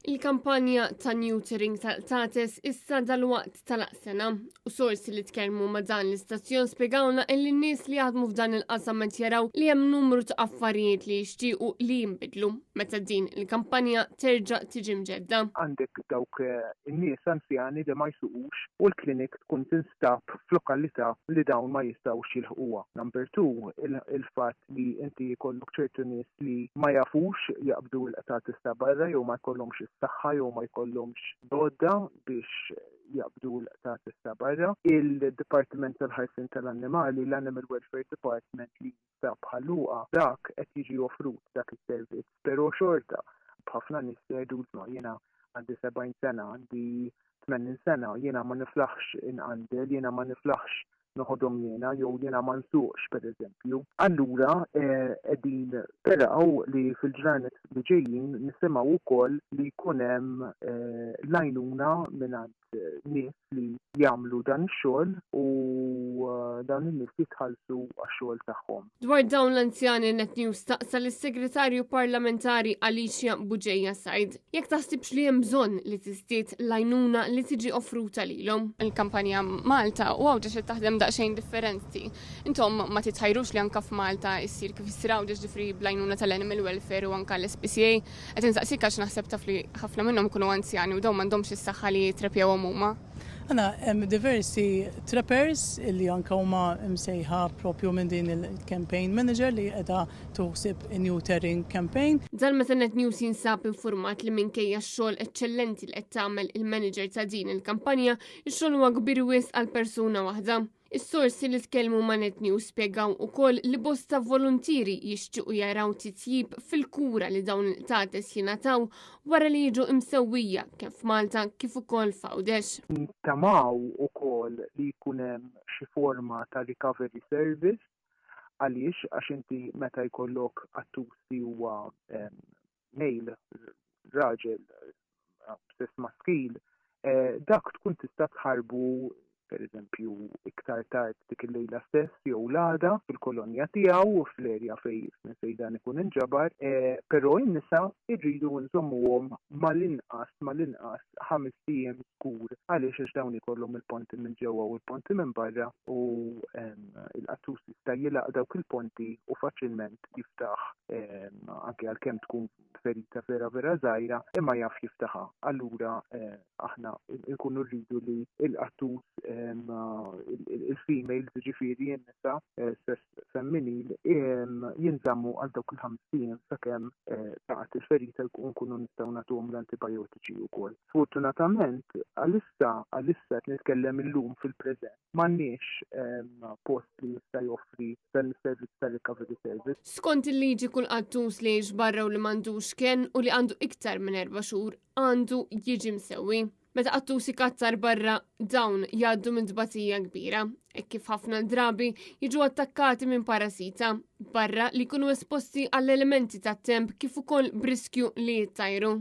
Il-kampanja ta' neutering tal-qtates issa dalwaqt tagħlaq sena u sorsi li tkellmu ma' dan l-istazzjon spjegawna illi n-nies li jaħdmu f'dan il-qasam qed jaraw li hemm numru ta' affarijiet li jixtiequ li jinbidlu meta din il-kampanja terġa' tiġi mġedda. Għandek dawk in-nies anzjani li ma jsuqux u l-klinik tkun tinstab f'lokalità li dawn ma jistgħux jilħquha. Number 2, il-fatt li inti jkollok ċertu nies li ma jafux jaqbdu l-qtates ta' barra jew ma jkollhomx is-saħħa jew ma jkollhomx l-għodda biex jaqbdu l-qtates ta' barra. Il-Dipartiment tal-Ħarsien tal-Annimali, l-Animal Welfare Department li jinstab Ħal Luqa, dak qed jiġi offrut dak is-servizz, però xorta b'ħafna nies jgħidulna jiena għandi 70 sena, għandi 80 sena, jiena ma niflaħx inqandel, jiena ma niflaħx noħodhom jiena jew jiena ma nsuqx pereżempju. Allura qegħdin naraw li fil-ġranet li ġejjin nisimgħu wkoll li jkun hemm l-għajnuna mingħand nies li jagħmlu dan ix-xogħol u dawn in-nies jitħallsu għax-xogħol tagħhom. Dwar dawn l-anzjani Net News staqsa lis-Segretarju Parlamentari Alicia Bugeja Said jekk taħsibx li hemm bżonn li tiżdied l-għajnuna li tiġi offruta lilhom. Il-kampanja Malta u Għawdex qed taħdem daqsxejn differenti. Intom ma titħajrux li anka f'Malta issir kif issir Għawdex ġifri bl-għajnuna tal-Animal Welfare u anka l-SPCA? Qed insaqsik għax naħseb taf li ħafna minnhom ikunu anzjani u dawn m'għandhomx is-saħħa li jitrepjawhom huma. Għandna hemm diversi trappers li anke huma msejħa propju minn din il-campaign manager li qiegħda tuħsib neutering campaign. Dan meta Net News jinsab infurmat li minkejja x-xogħol eċċellenti li qed tagħmel il-manager ta' din il-kampanja, ix-xogħol huwa kbir wisq għal persuna waħda. Is-sorsi li tkellmu ma' Net News spjegaw ukoll li bosta voluntieri jixtiequ jaraw titjib fil-kura li dawn il-qtates jingħataw wara li jiġu imsewwija kemm f'Malta kif ukoll f'Għawdex. Nittamaw ukoll li jkun hemm xi forma ta' recovery service. Għaliex? Għax inti meta jkollok qattus li huwa male, raġel, sess maskil, dak tkun tista' tħarbu per eżempju iktar tard dik il-lejla stess jew l-għada fil-kolonja tiegħu u fl-erja fej fejn dan ikun inġabar, però n-nisa rridu nżommuhom mal-inqas mal-inqas ħamest ijiem żgur għaliex għax dawn ikollhom il-ponti minn ġewwa u l-ponti minn barra u l-qattus jista' jilgħaq dawk il-ponti u faċilment jiftaħ anke għalkemm tkun ferita vera vera żgħira, imma jaf jiftaħha. Allura aħna nkunu rridu li l-qattus il-females ġifieri n-nisa sess femminil jinżammu għal dawk il-ħames ijiem sakemm taqgħet il-ferita nkunu nistgħu nagħtuhom l-antibiotiċi wkoll. Sfortunatament għalissa għalissa qed nitkellem illum fil-preżent m'għandniex post li jista' joffri dan is-servizz ta' recovery service. Skont il-liġi kull qattus li jgħix barra u li m'għandux kenn u li għandu iktar minn erba' xhur għandu jiġi msewwi. Meta qattus ikattar barra dawn jgħaddu minn tbatija kbira, hekk kif ħafna drabi jiġu attakkati minn parasita, barra li jkunu esposti għall-elementi tat-temp kif ukoll b'riskju li jittajru.